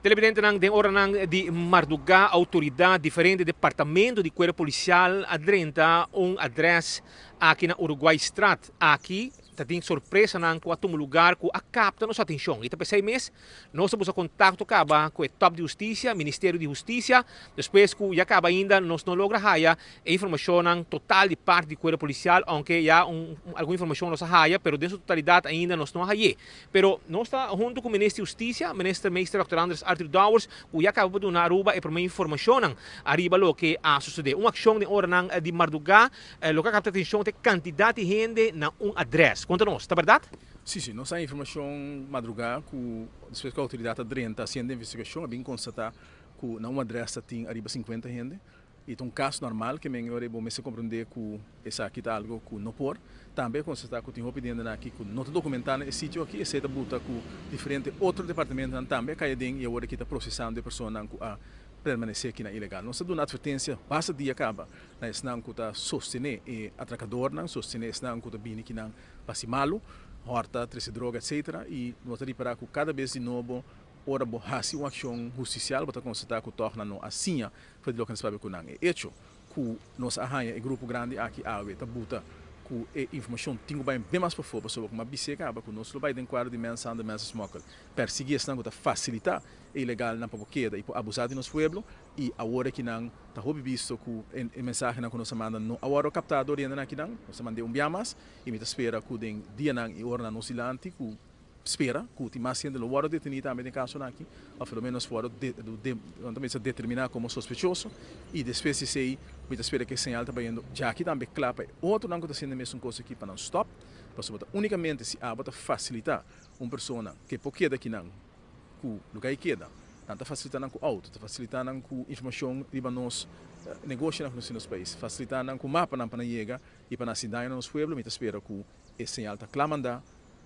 Televidentenan, den oranan di mardugá outoridat diferente departamento di Kuerpo Polisial a drenta un adrès aki na Uruguaystraat. Aki ta tin sorpresanan ku a tuma lugar ku a kapta nos atenshon i ta p'esei mes nos a buska kontakto kaba ku e top di hustisia, Ministerio di Hustisia, despues ku ya kaba ainda nos no logra haya e informashonnan total di parti di Kuerpo Polisial, ounke ya un algun informashon nos a haya pero den su totalidat ainda nos no a hay'é. Pero nos ta hunto cu Minister di Husticia, Minister Meester Dòkter Andres Arthur Dowers, cu ya caba pa duna Aruba e prome informacionnan ariba loke a sucede. Un accion den oranan di marduga, loke a capta atencion ta e cantidad di hende na un adres. Conta nos, ta berdad? Sí, sí, nos a informacion madruga cu despues cu autoridad a drenta haciendo investigacion a bin constata cu na un adres ta tin ariba 50 hende. I ta un kas normal ke men ora bo mester komprendé ku esaki ta algu ku no por. Tambe a konstatá ku tin hopi diendenan aki ku no ta dokumentá na e sitio aki. Esei ta buta ku diferente otro departamentonan tambe a kai aden i awor aki ta prosesando e personanan ku a permanesé aki na ilegal. Nos ta duna atvertensia basta dia kaba na esnan ku ta sostené e atrakadornan, sostené esnan ku ta bini kinan pa hasi malu, hòrta, trese droga etsetera i nos ta ripará ku kada bes di nobo ora bo hasi un akshon hustisial bo ta konstatá ku tòg nan no a siña For di loke nos papia ku nan. E echo ku nos a haña e grupo grandi aki awe ta buta ku e informashon tin ku bai ben mas pafó pasobra ku m'a bis'é kaba ku nos lo bai den kuadro di mensahandel, mensensmokkel, persiguí esnan ku ta fasilitá e ilegalnan pa por keda i por abusá di nos pueblo i awor aki nan ta hopi bisto ku e mensahenan ku nos a manda no a wòrdu kaptá dor di hendenan akinan. Nos a mand'é un bia mas i mi ta spera ku den dianan i oranan nos dilanti ku Spera ku tin mas hende lo wòrdu detení tambe den kasonan aki, òf por lo ménos wòrdu nan ta mester determiná komo sospechoso i despues di esei mi ta spera ku e señal ta bayendo djaki tambe kla pa e otronan ku ta hasiendo e mesun kos aki pa nan stòp, pasobra ta únikamente si abo ta fasilitá un persona ke por keda akinan ku lugá e keda, nan ta fasilitá nan ku outo, ta fasilitá nan ku informashon riba nos negoshonan ku nos tin nos pais, fasilitá nan ku mapanan pa nan yega i pa nan hasi daño na nos pueblo, mi ta spera ku e señal ta kla mandá.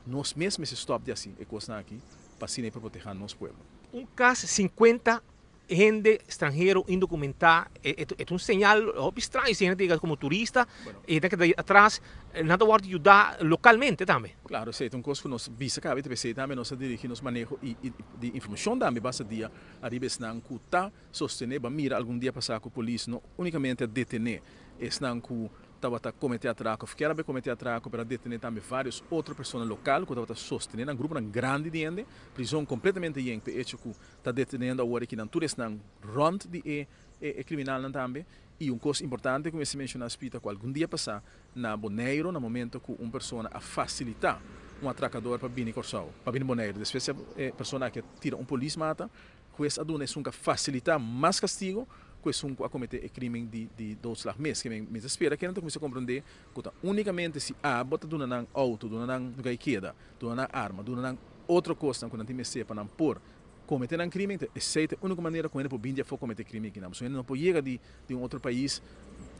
Nos mes mester stop di hasi e kosnan aki pa asina e por proteha nos pueblo. Un kas 50 hende stranhero indokumentá e ta un señal hopi straño si hende ta yega komo turista i ta keda atras nan ta wòrdu yuda lokalmente tambe. Klaro esei ta un kos ku nos bisa kaba i ta p'esei tambe nos a dirigi nos maneho i di informashon tambe basta dia ariba esnan ku ta sostené. Bo a mira algun dia pasá ku polis no únikamente a detené esnan ku tabata kometé atrako of kier a bai kometé atrako pero a detené tambe vários otro persona lokal ku tabata sostené nan gruponan grandi di hende. Prizon kompletamente yen p'e echo ku ta detenendo awor aki nan tur esnan rònt di e e kriminalnan tambe. I un kos importante ku mester menshoná Spita ku algun dia pasá na Boneiru na momento ku un persona a fasilitá un atrakador pa bini Kòrsou pa bini Boneiru despues e persona aki a tira un polis mata. Hues a duna esun ku a fasilitá mas kastigo ku esun ku a kometé e krímen di di doodslag mes. Ke men ta spera ke nan ta kuminsá komprondé ku ta únikamente si abo ta duna nan outo, duna nan lugar di keda, duna nan arma, duna nan otro kosnan ku nan tin mester pa nan por kometé nan krímen, ta esei ta e úniko manera ku hende por bini di afó kometé krímen aki nan. Pasobra hende no por yega di di un otro pais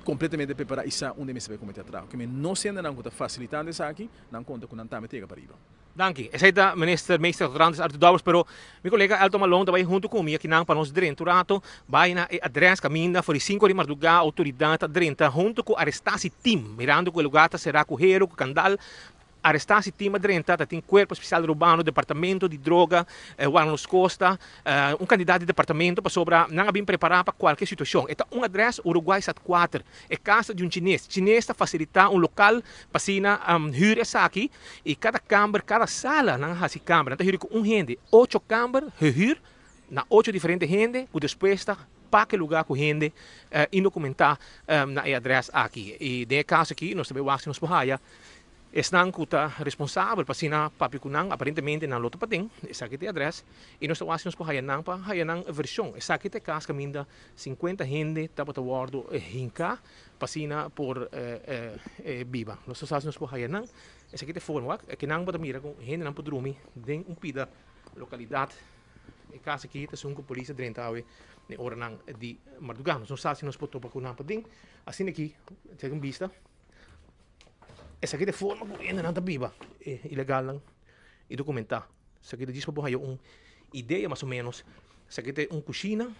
kompletamente prepará i sa unda e mester bai kometé atrako. Ke men no siendenan ku ta fasilitando esaki, nan konta ku nan tambe ta yega pariba. Danki. Esei ta Minister Meester Randers Arthur Dowers, pero mi kolega Elton Malone ta bai huntu ku mi akinan pa nos drenta un rato bai na e adres kaminda for di sinku di mardugá outoridat ta drenta huntu ku arestasi tim mirando ku e lugar ta será ku hero ku kandal. Arestasi tim a drenta ta tin kuerpo spesial rubano departamento di droga wara nos kosta un kandidat di departamento pasobra nan a bin prepará pa kualke situashon. E ta un adres Uruguay sat kuater. E casa di un chines. Chines ta facilita un local pa asina huur esaki y cada camber, cada sala nan a haci camber. Nan ta huur cu un hende. Ocho camber gehuur na ocho diferente hende cu despues ta pak e lugar cu hende indocumenta na e adres aki. Y den e caso aki nos ta bay wak si nos por haya Esnan ku ta responsabel pa asina papia ku nan, aparentemente nan lo ta paden, esaki ta e adrès, i nos ta wak si nos por haya nan pa haya nan vershon. Esaki ta e kas kaminda 50 hende tabata wòrdu hinká pa asina por biba. Nos ta sa si nos por haya nan. Esaki ta e forma. Wak, akinan bo ta mira ku hendenan por drumi den un pida lokalidat. E kas aki ta esun ku polis a drenta awe den oranan di mardugá. Nos no sa si nos por topa ku nan paden. Asina aki, ta un bista. Esaki ta e forma ku hendenan ta biba, e ilegalnan i dokumentá. Esaki ta djis pa bo haya un idea mas o ménos. Esaki ta un kushina.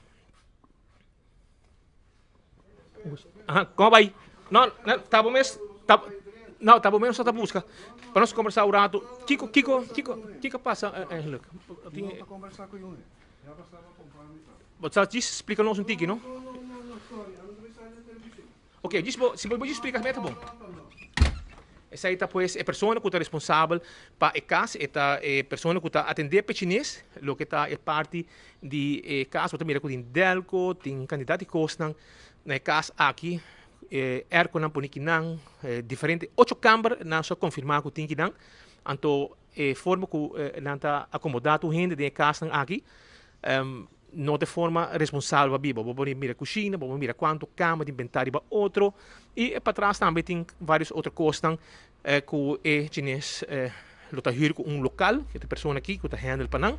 Aha, komo bai? No, no, ta bo mes, ta. No, ta bo menos ta busca. Pa nos conversa un rato. Kiko, kiko, kiko, kiko pasa eigenlijk? Tin conversa cu jongen. Ja, basta Bo sa djis splica nos un tiki, no? Ok, djis bo, si bo djis splica meta bon. Esei ta pues e persona cu ta responsabel pa e cas, e ta e persona cu ta atende p'e chines, loke ta e parti di e cas. Bo ta mira cu tin delco, tin cantidad di cosnan na e cas aki, e airconan pone kinan, diferente ocho camber nan so a confirma cu tin kinan. Anto e forma cu nan ta acomoda tur hende den e casnan aki, No ta e forma responsabel pa biba. Bo por mira kushina, bo por mira kuantu kama tin bentá riba otro. I patras tambe tin vários otro kosnan ku e chines lo ta hür ku un lokal, ku ta e persona aki ku ta handle pa nan.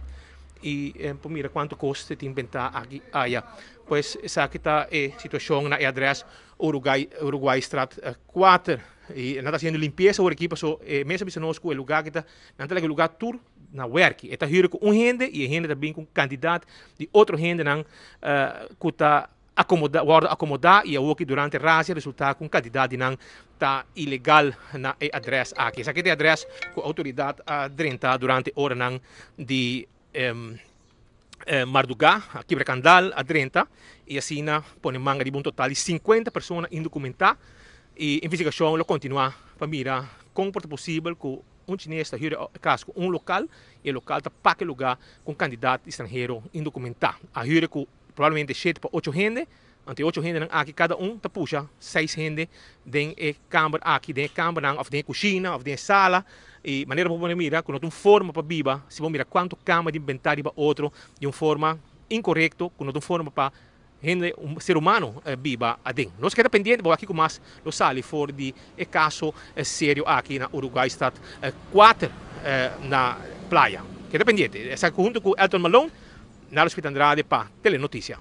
I por mira kuantu kos tin bentá aki aya. Pues esaki ta e situashon na e adrès Uruguay Uruguaystraat kuater. I nan ta hasiendo limpiesa awor aki paso e mes a bisa nos ku e lugá aki ta nan ta laga e lugá tur na werki. E ta hür ku un hende i e hende ta bin ku un kantidat di otro hendenan ku ta akomoda wòrdu akomodá i awoki durante razzia resultá ku un kantidat di nan ta ilegal na e adrès aki. Esaki ta e adrès ku outoridat a drenta durante oranan di mardugá, a kibra kandal, a drenta i asina pone manga riba un total di sinkuenta persona indokumentá i investigashon lo kontinuá pa mira kon por ta posibel ku Un chines ta hür e kas ku un lokal i e lokal ta pak e lugá ku un kandidat di stranhero indokumentá. A hür e ku probablemente shete pa ocho hende, anto e ocho hendenan aki kada un ta pusha seis hende den e kamber aki, den e kambernan òf den e kushina òf den e sala. I manera bo por mira ku no ta un forma pa biba si bo mira kuantu kama di bentá riba otro di un forma inkorekto ku no ta un forma pa Hende, un ser humano biba aden. Nos keda pendiente pa wak kiko mas lo sali for di e kaso serio aki na Uruguaystad 4 na Playa. Keda pendiente. Esaki hunto ku Elton Malone, Nalo Smith Andrade pa Telenoticia.